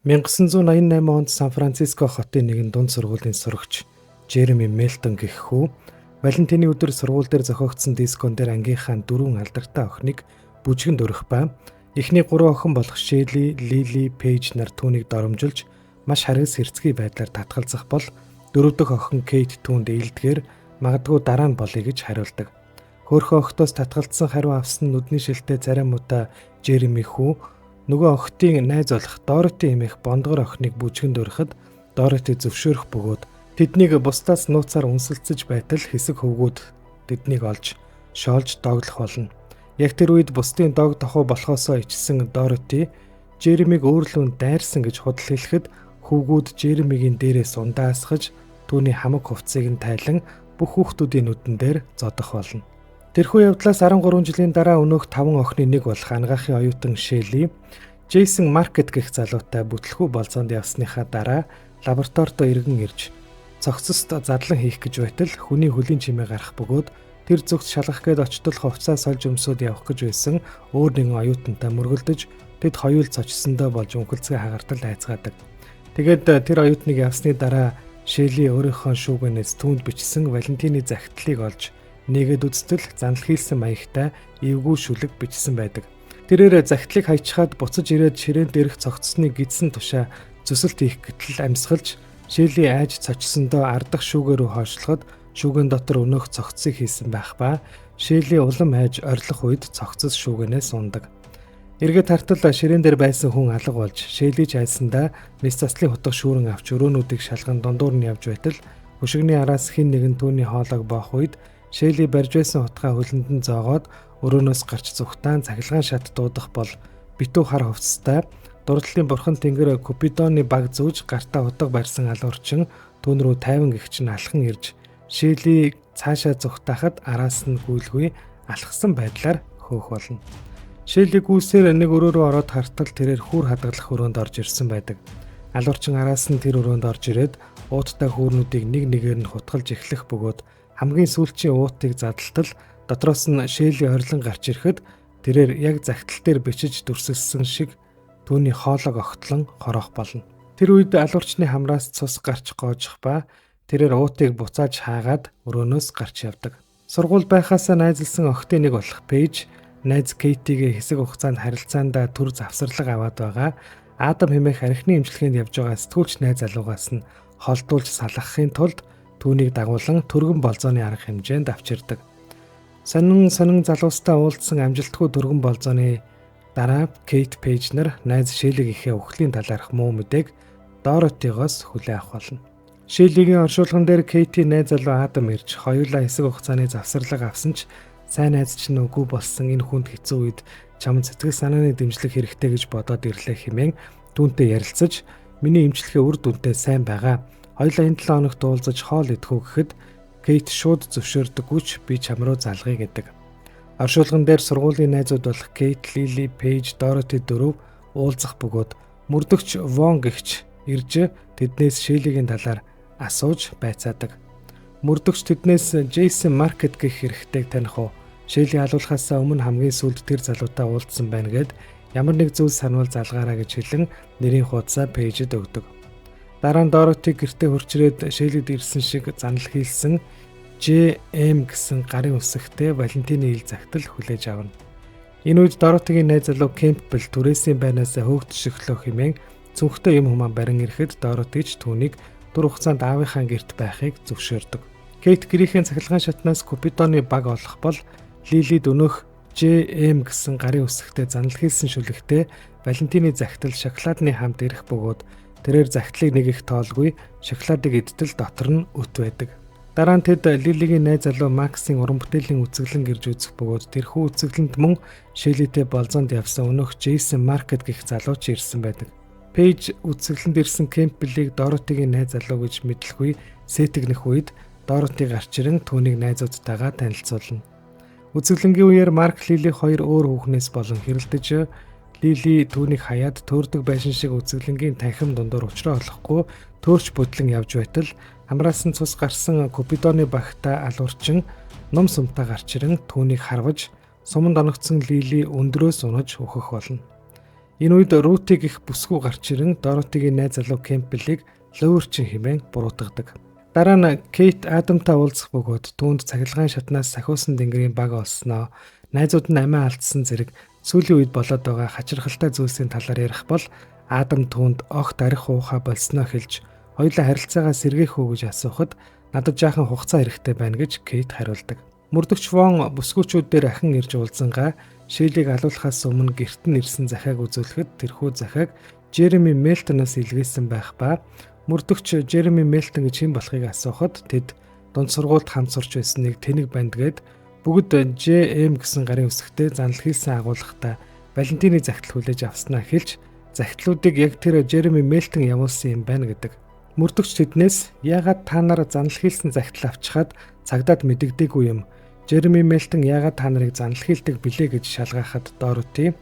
1988 онд Сан Франциско хотын нэгэн дунд сургуулийн сурагч Жереми Мелтон гэх хүү Валентины өдөр сургууль дээр зохиогдсон дискон дээр ангийнхаа дөрвөн алдартай охиныг бүжгэнд өрөх ба эхний гурван охин болох Шелли, Лили, Пейж нар түүнийг доромжилж маш харгас хэрцгий байдлаар татгалзах бол дөрөв дэх охин Кейт түүнд ээлдгээр магадгүй дараа нь болъё гэж хариулдаг. Хөөрхөн охтоос татгалзсан хариу авсан нүдний шилтэй царай муутай Жереми хүү нөгөө охтын найз болох Дороти хэмээх бондгор охиныг бүжгэнд өрөхөд Дороти зөвшөөрөх бөгөөд тэднийг бусдаас нууцаар үнсэлцэж байтал хэсэг хөвгүүд тэднийг олж шоолж дооглох болно. Яг тэр үед бусдын дог тохуу болохоосоо ичсэн Дороти Жеремиг өөрлөн дайрсан гэж худал хэлэхэд хөвгүүд Жеремигийн дээрээс ундаасгаж түүний хамаг хувцсыг нь тайлан бүх хүүхдүүдийн нүдэн дээр зодох болно. Тэрхүү явдлаас 13 жилийн дараа өнөөх 5 охины нэг болох ангаахын оюутан Шелли Джейсон Маркет гэх залуутай бүтлэхүү болзоонд явсныхаа дараа лабораторидоо эргэн ирж цогцост задлан хийх гэж байтал хүний хөлийн чимээ гарах бөгөөд тэр зүгт шалгах гээд очтол хувцас сольж өмсөөд явах гэж байсан өөр нэгэн оюутантай мөргөлдөж тэд хоёул цочсондоо болж үнхэлцгээ хагартал айцгаадаг. Тэгээд тэр оюутныг явсны дараа Шелли өөрийнхөө шүүгэнээс түүнд бичсэн Валентины захидлыг олж нэгэд үзтэл занал хийлсэн маягтай эвгүй шүлэг бичсэн байдаг. Тэрээр захидлыг хайчхаад буцаж ирээд ширээн дээрх цогцсны гидсэн тушаа зүсэлт хийх гэтэл амьсгалж Шелли айж цочсондоо ардах шүүгээ рүү хойшлоход шүүгэн дотор өнөөх цогцсыг хийсэн байх ба Шелли улам айж орилох үед цогцос шүүгэнээс ундаг. Эргээд хартал ширээн дээр байсан хүн алга болж Шелли ч айсандаа мэс заслын хутга шүүрэн авч өрөөнүүдийг шалган дундуур нь явж байтал хөшигний араас хэн нэгэн түүний хоолойг боох үед Шелли барьж байсан хутгаа хөлөнд нь зоогоод өрөөнөөс гарч зүхтаан цахилгаан шат дуудах бол битүү хар хувцастай дурдлын бурхан тэнгэр Купидоны баг зүүж гартаа утга барьсан алуурчин түүн рүү тайван гихч нь алхан ирж Шелли цаашаа зүхтаахад араас нь гүйлгүй алхсан байдлаар хөөх болно. Шелли гүйсээр нэг өрөө рүү ороод хартал тэрээр хүүр хадгалах өрөөнд орж ирсэн байдаг. Алуурчин араас нь тэр өрөөнд орж ирээд ууттай хүүрнүүдийг нэг нэгээр нь хутгалж эхлэх бөгөөд хамгийн сүүлчийн уутыг задалтал дотроос нь Шелли орилон гарч ирэхэд тэрээр яг захидал дээр бичиж дүрсэлсэн шиг түүний хоолойг огтлон хороох болно. Тэр үед алуурчны хамраас цус гарч гоожих ба тэрээр уутыг буцааж хаагаад өрөөнөөс гарч явдаг. Сургууль байхаасаа найзалсан охтын нэг болох Пейж найз Кейтигээ хэсэг хугацаанд харилцаандаа төр завсарлага аваад байгаа Адам хэмээх архины эмчилгээнд явж байгаа сэтгүүлч найз залуугаас нь холдуулж салгахын тулд түүнийг дагуулan түргэн болзооны арга хэмжээнд авчирдаг. Сонин сонин залуустай уулзсан амжилтгүй түргэн болзооны дараа Кейт Пейж нар найз Шеллигийнхээ үхлийн талаарх муу мэдээг Доротигоос хүлээн авах болно. Шеллигийн оршуулган дээр Кейтийн найз залуу Адам ирж хоёулаа хэсэг хугацааны завсарлага авсан ч сайн найз чинь үгүй болсон энэ хүнд хэцүү үед чамд сэтгэл санааны дэмжлэг хэрэгтэй гэж бодоод ирлээ хэмээн түүнтэй ярилцаж миний эмчилгээ үр дүнтэй сайн байгаа. Хоёулаа энэ 7 хоногт уулзаж хоол идэх үү гэхэд Кейт шууд зөвшөөрдөггүй ч би чам руу залгая гэдэг. Оршуулган дээр сургуулийн найзууд болох Кейт, Лили, Пейж, Дороти дөрөв уулзах бөгөөд мөрдөгч Вон гэгч ирж тэднээс Шеллигийн талаар асууж байцаадаг. Мөрдөгч тэднээс Джейсон Маркет гэх эрэгтэйг таних уу? Шелли алуулахаасаа өмнө хамгийн сүүлд тэр залуутай уулзсан байна гэд ямар нэг зүйл санвал залгаараа гэж хэлэн нэрийн хуудасаа Пейжэд өгдөг. Дараа нь Дороти гэртээ хурчрээд Шеллид ирсэн шиг занал хийлсэн JM гэсэн гарын үсэгтэй Валентины ил захидал хүлээж авна. Энэ үед Доротигийн найз залуу Кемпбелл түрээсийн байнаас хөөгдөшөглөө хэмээн цүнхтэй юм хумаа барин ирэхэд Дороти ч түүнийг түр хугацаанд аавынхаа гэрт байхыг зөвшөөрдөг. Кейт гэрийнхээ цахилгаан шатнаас Купидоны баг олох бол Лилид өнөөх JM гэсэн гарын үсэгтэй занал хийлсэн шүлэгтэй Валентины захидал шоколадны хамт ирэх бөгөөд тэрээр захидлыг нэг их тоолгүй шоколадыг идтэл дотор нь өт байдаг. Дараа нь тэд Лилигийн найз залуу Максийн уран бүтээлийн үзэглэн гэрж үзэх бөгөөд тэрхүү үзэглэнд мөн Шеллитэй болзоонд явсан өнөөх Джейсон Маркет гэх залуу ч ирсэн байдаг. Пейж үзэсгэлэнд ирсэн Кемпбеллийг Доротигийн найз залуу гэж мэдлэхгүй сэтгнэх үед Дороти гарч ирэн түүнийг найзуудтайгаа танилцуулна. Үзэсгэлэнгийн үеэр Марк Лили хоёр өөр хүүхнээс болон хэрэлдэж Лили түүнийг хаяад төөрдөг байшин шиг үзэсгэлэнгийн танхим дундуур учраа олохгүй төөрч бүдлэн явж байтал хамраас нь цус гарсан Купидоны багта алуурчин нум сумтай гарч ирэн түүнийг харваж суманд оногдсон Лили өндрөөс унаж өөхөх болно. Энэ үед Рутиг их бүсгүй гарч ирэн Доротигийн найз залуу Кемпбеллийг луурчин хэмээн буруутгадаг. Дараа нь Кейт Адамтай уулзах бөгөөд түүнд цахилгаан шатнаас сахиусан тэнгэрийн баг олсноо, найзууд нь амиа алдсан зэрэг сүүлийн үед болоод байгаа хачирхалтай зүйлсийн талаар ярих бол Адам түүнд огт арх уухаа болсноо хэлж хоёулаа харилцаагаа сэргээх үү гэж асуухад надад жаахан хугацаа хэрэгтэй байна гэж Кейт хариулдаг. Мөрдөгч Вон бүсгүүчүүд дээр ахин ирж уулзангаа Шейлийг алуулахаас өмнө гэрт нь ирсэн захиаг үзүүлэхэд тэрхүү захиаг Джереми Мелтоноос илгээсэн байх ба мөрдөгч Джереми Мелтон гэж хэн болохыг асуухад тэд дунд сургуульд хамт сурч байсан нэг тэнэг банд гээд бүгд JM гэсэн гарын үсгтээ занал хийсэн агуулгатай Валентины захидал хүлээж авснаа хэлж захидлуудыг яг тэр Джереми Мелтон явуулсан юм байна гэдэг. Мөрдөгч тэднээс яагаад та нар занал хийсэн захидал авчхаад цагдаад мэдэгдээгүй юм? Джереми Мелтон яагаад та нарыг занал хийлдэг билээ гэж шалгаахад Дороти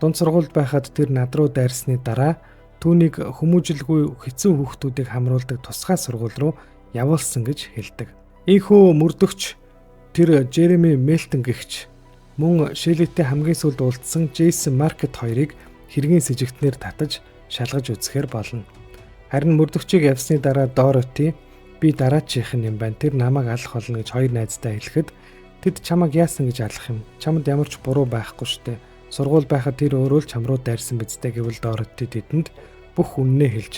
дунд сургуульд байхад тэр над руу дайрсны дараа түүнийг хүмүүжилгүй хэцүү хүүхдүүдийг хамруулдаг тусгай сургууль руу явуулсан гэж хэлдэг. Ийхүү мөрдөгч тэр Джереми Мелтон гэгч мөн Шеллитэй хамгийн сүүлд уулзсан Джейсон Маркет хоёрыг хэргийн сэжигтнэр татаж шалгаж үзэхээр болно. Харин мөрдөгчийг явсны дараа Дороти би дараачих юм байна. Тэр намайг алах болно гэж хоёр найздаа хэлэхэд тэд чамайг яасан гэж алах юм? Чамд ямар ч буруу байхгүй штэ. Сургууль байхад тэр өөрөө л чам руу дайрсан биз дээ гэвэл Дороти тэдэнд бүх үннээ хэлж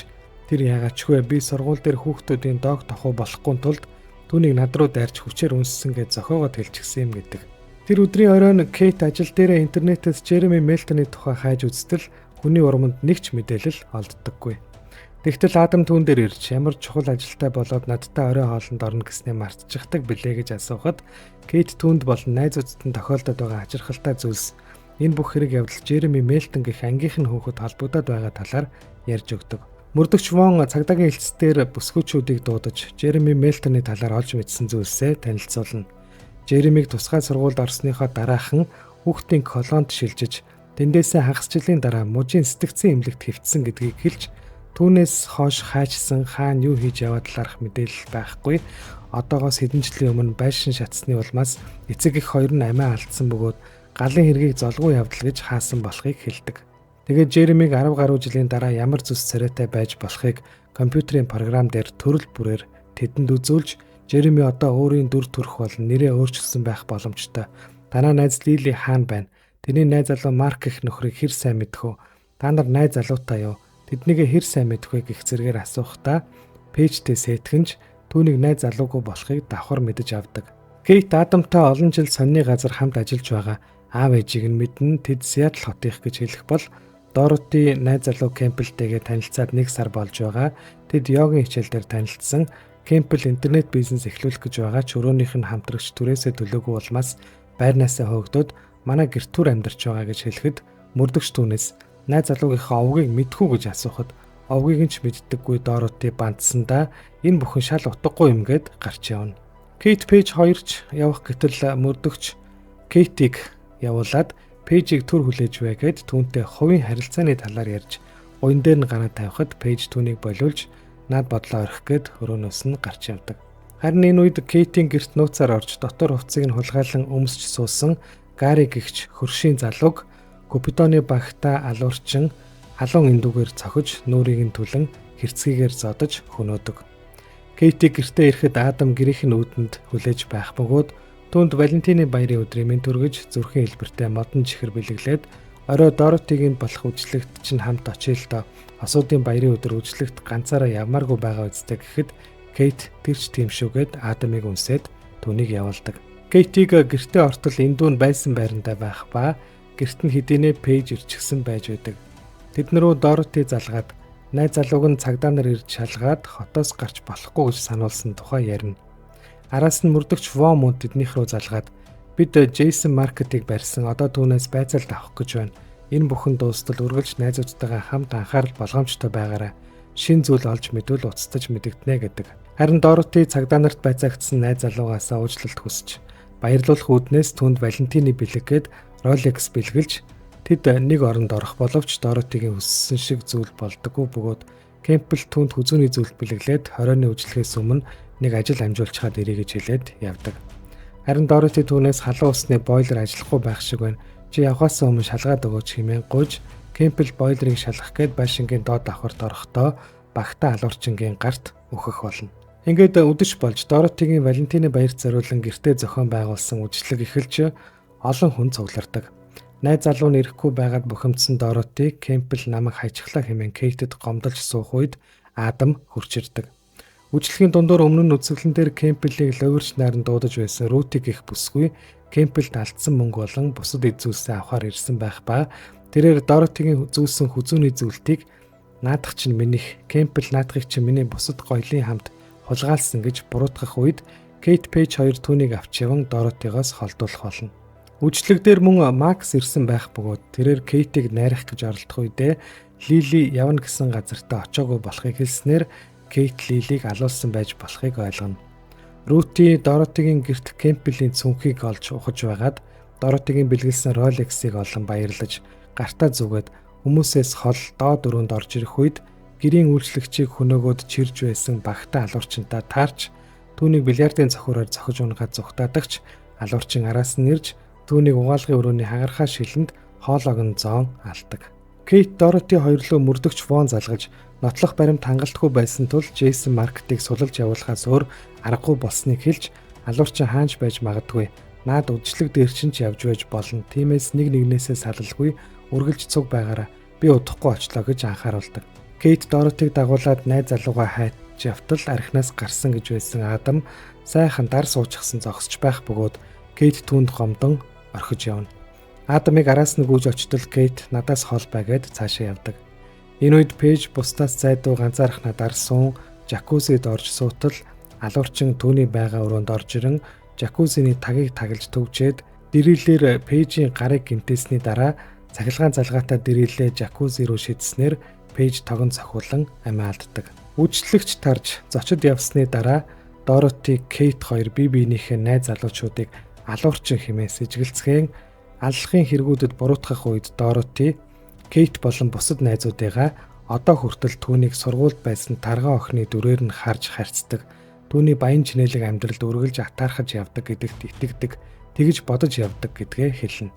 тэр яагаачгүй би сургууль дээр хүүхдүүдийн дог тохуу болохгүй тулд түүнийг над руу дайрч хүчээр үнссэн гэж зохиогоод хэлчихсэн юм гэдэг. Тэр өдрийн оройн Кейт ажил дээрээ интернетээс Джереми Мелтоны тухай хайж үзтэл хүний урманд нэг ч мэдээлэл олддоггүй. Тэгтэл Адам түүн дээр ирж ямар чухал ажилтай болоод надтай орой хоолнд орно гэснээ мартчихдаг билээ гэж асуухад Кейт түүнд болон найзуудад нь тохиолдод байгаа хачирхалтай зүйлс энэ бүх хэрэг явдал Джереми Мелтон гэх ангийнх нь хүүхэд холбогдоод байгаа талаар ярьж өгдөг. Мөрдөгч Вон цагдаагийн хэлцээр бүсгүүчүүдийг дуудаж Джереми Мелтоны талаар олж мэдсэн зүйлсээ танилцуулна. Джеремиг тусгай сургуульд орсныхоо дараахан хүүхдийн колонд шилжиж тэндээсээ хагас жилийн дараа мужийн сэтгцэн эмнэлэгт хэвтсэн гэдгийг хэлж түүнээс хойш хайчсан хаана юу хийж яваа талаарх мэдээлэл байхгүй. Одоогоос хэдэн жилийн өмнө байшин шатсны улмаас эцэг эх хоёр нь амиа алдсан бөгөөд галын хэргийг золгүй явдал гэж хаасан болохыг хэлдэг. Тэгээд Джеремиг 10 гаруй жилийн дараа ямар зүс царайтай байж болохыг компьютерийн програм дээр төрөл бүрээр тэдэнд үзүүлж Джереми одоо өөрийн дүр төрх болон нэрээ өөрчилсөн байх боломжтой. Танаа найз Лили хаана байна? Тэрний найз залуу Марк гэх нөхрийг хэр сайн мэдэх вэ? Та нар найз залуутай юу? Тэднийг хэр сайн мэдэх вэ гэх зэрэгээр асуухдаа Пэйжтэй сэтгэнж түүнийг найз залуугүй болохыг давхар мэдэж авдаг. Кейт Адамтай олон жил сонины газар хамт ажиллаж байгаа аав ээжийг нь мэднэ. Тэд Сиэтл хотынх гэж хэлэх бол Дороти найз залуу Кемпелтэйгээ танилцаад 1 сар болж байгаа. Тэд йогийн хичээл дээр танилцсан. Кемпел интернет бизнес эхлүүлэх гэж байгаа ч өрөөнийх нь хамтрагч түрээсээ төлөөгүй улмаас байрнаасаа хөөгдөөд манай гэрт түр амьдарч байгаа гэж хэлэхэд мөрдөгч түүнээс найз залуугийнхаа овгийг мэдхүү гэж асуухад овгийг нь ч мэддэггүй Дороти бандсандаа энэ бүхэн шал утгагүй юм гээд гарч явна. Кейт Пэйж хоёрч явах гэтэл мөрдөгч Кейтийг явуулаад Пэйжийг төр хүлээж бай гэд түүнтэй хувийн харилцааны талаар ярьж уян дээр нь гараа тавихад Пэйж түүнийг болиулж над бодлоо орхих гээд өрөөнөөс нь гарч явдаг. Харин энэ үед Кейтийн гэрт нууцаар орж дотор хувцсыг нь хулгайлан өмсч суусан Гари гэгч хөршийн залууг Купидоны багтаа алуурчин халуун эндүгээр цохиж нүрийг нь түлэн хэрцгийгээр зодож хөнөөдөг. Кейти гэртээ ирэхэд Адам гэрийнх нь үүдэнд хүлээж байх бөгөөд түүнд Валентины баярын өдрийн мэнд хүргэж зүрхэн хэлбэртэй модон чихэр бэлэглээд орой Доротигийн болох үжлэгт чинь хамт очие л доо. Осуудын баярын өдөр үжлэгт ганцаараа явмааргүй байгаа үсттэй гэхэд Кейт тэр ч тийм шүүгээд Адамыг үнсээд түүнийг явуулдаг. Кейтийг гэртээ ортол эндүүн байсан байрандаа байх ба гэрт нь хэдийнэ Пэйж ирчихсэн байж байдаг. Тэд нэрөө Дороти залгаад найз залууг нь цагдаа нар ирж шалгаад хотоос гарч болохгүй гэж сануулсан тухай ярина. Араас нь мөрдөгч Вомунд тэднийх рүү залгаад бид Джейсон Маркетыг барьсан. Одоо түүнээс байцаалт авах гэж байна. Энэ бүхэн дуустал үргэлж найзуудтайгаа хамт анхаарал болгоомжтой байгаарай. Шин зүйл олж мэдвэл уцтаж мэдэгдэнэ гэдэг. Харин Дороти цагдаа нарт байцаагдсан найз залуугаасаа уучлалт хүсэж баярлуулах үүднээс түүнд Валентины бэлэг гээд Rolex бэлгэлж тэд нэг оронд орох боловч Доротигийн хүссэн шиг зүйл болдоггүй бөгөөд Кемпл түүнд хүзүүний зүйлт бэлэглээд хорионы үжилгээс өмнө нэг ажил амжуулчихад ирье гэж хэлээд явдаг. Харин Дороти түүнээс халуун усны бойлер ажиллахгүй байх шиг байна. Чи явхаас өмнө шалгаад өгөөч хэмээн гуйж Кемпл бойлерыг шалгах гээд байшингийн доод давхарт орохдоо багтаа алуурчингийн гарт өөхөх болно. Ингээд үдэш болж Доротигийн Валентины баярт зориулан гэртээ зохион байгуулсан үдшилэг эхэлж олон хүн цуглардаг. Найз залуу нь ирэхгүй байгаад бухимдсан Дороти Кемпл намайг хайчихлаа хэмээн Кейтэд гомдолж суух үед Адам хурж ирдэг. Үдшилгийн дундуур өмнө нь үзэсгэлэн дээр Кемплийг ловирч найран дуудаж байсан Рутиг их бүсгүй Кемплд алдсан мөнгө болон бусад эд зүйлсээ авахар ирсэн байх ба тэрээр Доротигийн зүүлсэн хүзүүний зүйлтийг наадах чинь минийх, Кемпл наадахыг чинь миний бусад гоёлын хамт хулгайлсан гэж буруутгах үед Кейт Пэйж хоёр түүнийг авч яван Доротигоос холдуулах болно. Үдшилэг дээр мөн Макс ирсэн байх бөгөөд тэрээр Кейтийг найрах гэж оролдох үедээ Лили явна гэсэн газартаа очоогүй болохыг хэлснээр Кейт Лилийг алуулсан байж болохыг ойлгоно. Рути Доротигийн гэрт Кемпелийн цүнхийг олж ухаж байгаад Доротигийн бэлгэлсэн Rolex-ыг олон баярлаж гартаа зүгээд хүмүүсээс хол доод өрөөнд орж ирэх үед гэрийн үйлчлэгчийг хөнөөгөөд чирж байсан багтаа алуурчинтай таарч түүнийг бильярдын цохиураар зохиж унагаад зүхтаадагч алуурчин араас нь ирж түүнийг угаалгын өрөөний хагархаа шилэнд хоолоог нь зоон алдаг. Кейт Дороти хоёрлоо мөрдөгч Вон залгаж нотлох баримт хангалтгүй байсан тул Джейсон Маркетыг сулалж явуулахаас өөр аргагүй болсныг хэлж алуурчин хаанч байж магадгүй. Наад үдшилэг дээр чинь ч явж байж болно. Тиймээс нэг нэгнээсээ салалгүй үргэлж цуг байгаараа би удахгүй очлоо гэж анхааруулдаг. Кейт Доротиг дагуулад найз залуугаа хайж явтал архинаас гарсан гэж байсан Адам сайхан дар суучихсан зогсож байх бөгөөд Кейт түүнд гомдон орхиж явна. Адамыг араас нь гүйж очтол Кейт надаас хол байгаад цаашаа явдаг. Энэ үед Пэйж бусдаас зайдуу ганцаархнаа дарсуун жакузид орж суутал алуурчин түүний байгаа өрөөнд орж ирэн жакузины тагийг тагалж төвчээд дэрэлээр Пэйжийн гарыг гэмтээсний дараа цахилгаан залгаатай дэрэлээ жакузи руу шидснээр Пэйж тогон цохиулан амиа алддаг. Үдшилэгч тарж зочид явсны дараа Дороти, Кейт хоёр бие биенийхээ найз залуучуудыг алуурчин хэмээн сэжигэлцгээн аллахын хэрэгүүдэд буруутгах үед Дороти, Кейт болон бусад найзуудыгаа одоо хүртэл түүнийг сургуульд байсан тарган охины дүрээр нь харж харьцдаг. Түүний баян чинэлэг амьдралд үргэлж атаархаж явдаг гэдэгт итгэдэг, тэгж бодож явдаг гэдгээ хэлнэ.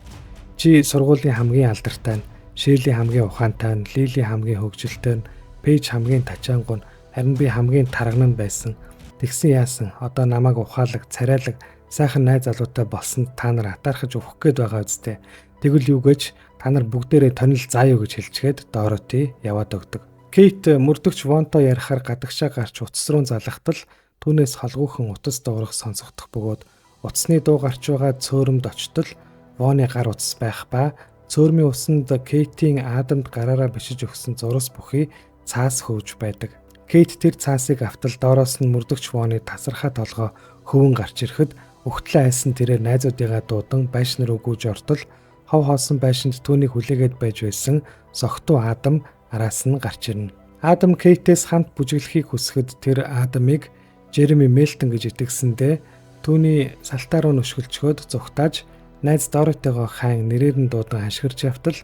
Чи сургуулийн хамгийн алдартай нь, Шейли хамгийн ухаантай нь, Лили хамгийн хөгжилтэй нь, Пэйж хамгийн тачаангуй нь, харин би хамгийн тарган нь байсан. Тэгсэн яасан, одоо намайг ухаалаг, царайлаг, сайхан найз залуутай болсонд та нар атаархаж өгөх гээд байгаа үсттэй. Тэгвэл юу гэж та нар бүгдээрээ тонил заа юу гэж хэлчихэд Дороти яваад өгдөг. Кейт мөрдөгч Вонто ярихаар гадагшаа гарч утас руу залгахтал түүнээс холгүйхэн утас дуурах сонсогдох бөгөөд утасны дуу гарч байгаа цөөрөмд очтол Воны гар утас байх ба цөөрмийн усанд Кейтийн Адамд гараараа бичиж өгсөн зурас бүхий цаас хөвж байдаг. Кейт тэр цаасыг автал доороос нь мөрдөгч Воны тасархаа толгой хөвөн гарч ирэхэд өгтлөө айсан тэрээр найзуудыгаа дуудан байшин руу гүйж ортол хов хоосон байшинд түүнийг хүлээгээд байж байсан согтуу Адам араас нь гарч ирнэ. Адам Кейтээс хамт бүжиглэхийг хүсэхэд тэр Адамыг Жереми Мелтон гэж итгэсэндээ түүний салтаа руу нүшгэлчхөөд зүхтааж найз Доротигоо хайн нэрээр нь дуудан хашгирч явтал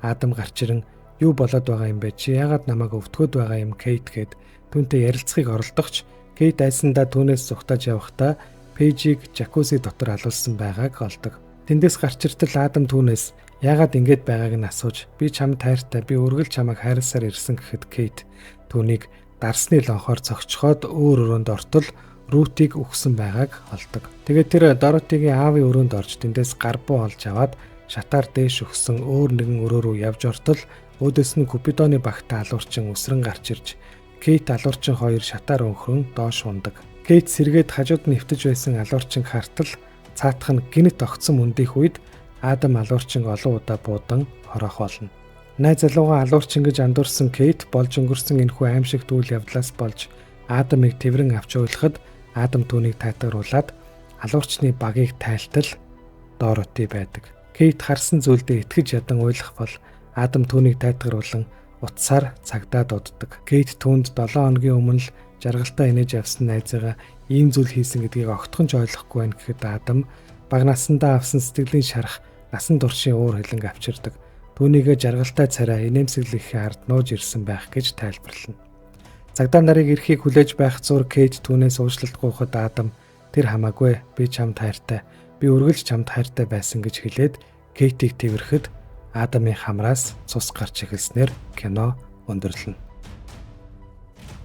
Адам гарч ирэн юу болоод байгаа юм бэ, чи яагаад намайг өвтгөөд байгаа юм Кейт гэд түүнтэй ярилцахыг оролдохч Кейт айсандаа түүнээс зүхтааж явахдаа Пэйжийг жакузи дотор алуулсан байгааг олдог. Тэндээс гарч иртэл Адам түүнээс яагаад ингэж байгааг нь асууж би чамд хайртай, би үргэлж чамайг хайрласаар ирсэн гэхэд Кейт түүнийг дарсны лонхоор цогцоход өөр өрөөнд ортол Рутиг үхсэн байгааг олдог. Тэгээд тэр Доротигийн аавын өрөөнд орж тэндээс гар буу олж аваад шатаар дээш өгсөн өөр нэгэн өрөө рүү явж ортол өөдөөс нь Купидоны багтаа алуурчин үсрэн гарч ирж Кейт алуурчин хоёр шатаар өнхрөн доош ундаг. Кейт сэргээд хажууд нь хэвтэж байсан алуурчин хартал цаатах нь гинэт огцсон мөндийнх үед Адам алуурчин олон удаа буудан хороох болно. Найз залуугаа алуурчин гэж андуурсан Кейт болж өнгөрсөн энэхүү аимшигт үйл явдлаас болж Адамыг тэврэн авч уйлахад Адам түүнийг тайтгаруулад алуурчны багийг тайлтал Дороти байдаг. Кейт харсан зүйлдээ итгэж ядан уйлах бол Адам түүнийг тайтгаруулан утсаар цагдаа дууддаг. Кейт түүнд 7 хоногийн өмнө л жаргалтай инээж явсан найзыгаа ийм зүйл хийсэн гэдгийг огтхон ч ойлгохгүй байна гэхэд Адам бага насндаа авсан сэтгэлийн шарах насан туршийн уур хилэнг авчирдаг. Түүнийгээ жаргалтай царай инээмсэглэхийн ард нууж ирсэн байх гэж тайлбарлана. Цагдаа нарыг ирэхийг хүлээж байх зур Кейт түүнээс уучлалт гуйхад Адам тэр хамаагүй, би чамд хайртай, би үргэлж чамд хайртай байсан гэж хэлээд Кейтийг тэврэхэд Адамын хамраас цус гарч эхэлснээр кино өндөрлөнө.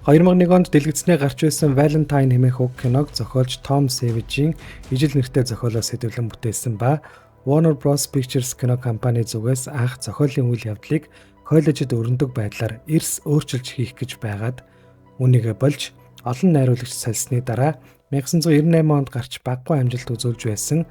2001 онд дэлгэцнээ гарч байсан Valentine хэмээх уг киног зохиолч Том Сэвижийн ижил нэртэй зохиолоос сэдвлэн бүтээсэн ба Warner Bros Pictures кино компани зүгээс анх зохиолын үйл явдлыг коллежид өрнөдөг байдлаар эрс өөрчилж хийх гэж байгаад үүнийгээ болж олон найруулагч сольсны дараа 1998 онд гарч багагүй амжилт үзүүлж байсан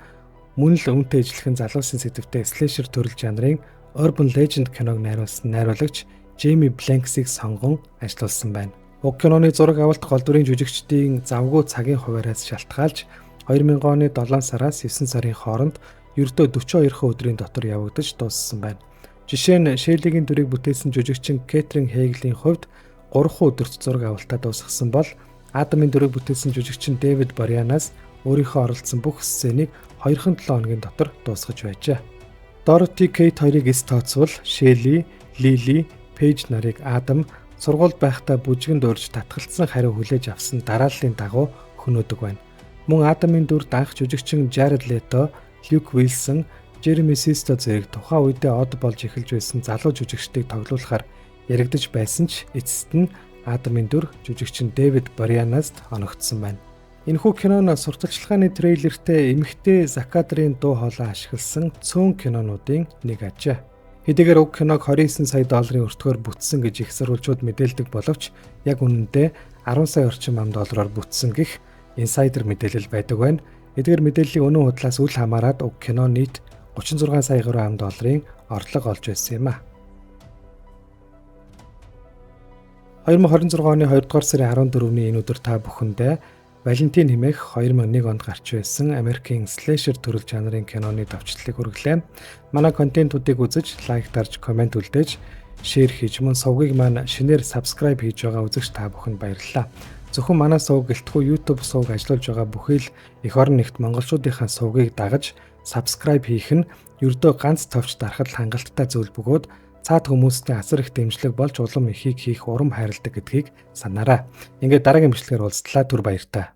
мөн л үүнтэй ижилхэн залуусын сэдвтэй slasher төрөл жанрын Urban Legend киног найруулсан найруулагч Джейми Блэнксийг сонгон ажилуулсан байна. Уг киноны зураг авалт гол дүрийн жүжигчдийн завгүй цагийн хуваараас шалтгаалж 2000 оны 7 сараас 9 сарын хооронд ердөө 42 өдрийн дотор явагдаж дууссан байна. Жишээ нь Шеллигийн дүрийг бүтээсэн жүжигчин Кэтрин Хейглийн хувьд 3 өдөрт зураг авалтаа дуусгасан бол Адамын дүрийг бүтээсэн жүжигчин Дэвид Борианаас өөрийнхөө оролцсон бүх сценийг 2-7 хоногийн дотор дуусгаж байжээ. Дороти Кейт хоёрыг эс тооцвол Шелли, Лили, Пейж нарыг Адам сургуульд байхдаа бүжгэнд урьж татгалцсан хариу хүлээж авсан дарааллын дагуу хөнөөдөг байна. Мөн Адамын дүр данх жүжигчин Жаред Лето, Люк Уилсон, Жереми Систо зэрэг тухайн үедээ од болж эхэлж байсан залуу жүжигчдийг тоглуулахар яригдаж байсан ч эцэст нь Адамын дүр жүжигчин Дэвид Борианаст оногдсон байна. Энэхүү кино нь сурталчилгааны трейлертэй эмэгтэй Закадрын дуу хоолой ашигласан цөөн кинонуудын нэг ажээ. Хэдийгээр уг киног 29 сая долларын өртгөөр бүтсэн гэж их сурвалжууд мэдээлдэг боловч яг үнэндээ 10 сая орчим ам доллараар бүтсэн гэх инсайдер мэдээлэл байдаг байна. Эдгээр мэдээллийн үнэн худлаас үл хамааран уг кино нийт 36 сая гаруй ам долларын орлого олж байсан юм а. 2026 оны 2 дугаар сарын 14-ний энэ өдөр та бүхэндээ Валентин хэмээх 2001 онд гарч байсан Америкийн slasher төрөл жанрын киноны товчлолыг хүргэлээ. Манай контентуудыг үзэж, лайк дарж, коммент үлдээж, share хийж мөн сувгийг маань шинээр subscribe хийж байгаа үзэгч та бүхэнд баярлалаа. Зөвхөн манай сувг гэлтгүй YouTube сувг ажиллуулж байгаа бүхий л эх орон нэгт монголчуудынхаа сувгийг дагаж subscribe хийх нь ердөө ганц товч дарахад хангалттай зүйл бөгөөд цаад хүмүүстэй асар их дэмжлэг болж улам ихийг хийх урам хайрладаг гэдгийг санаарай. Ингээд дараагийн бичлэгээр уулзлаа. Түр баяртай.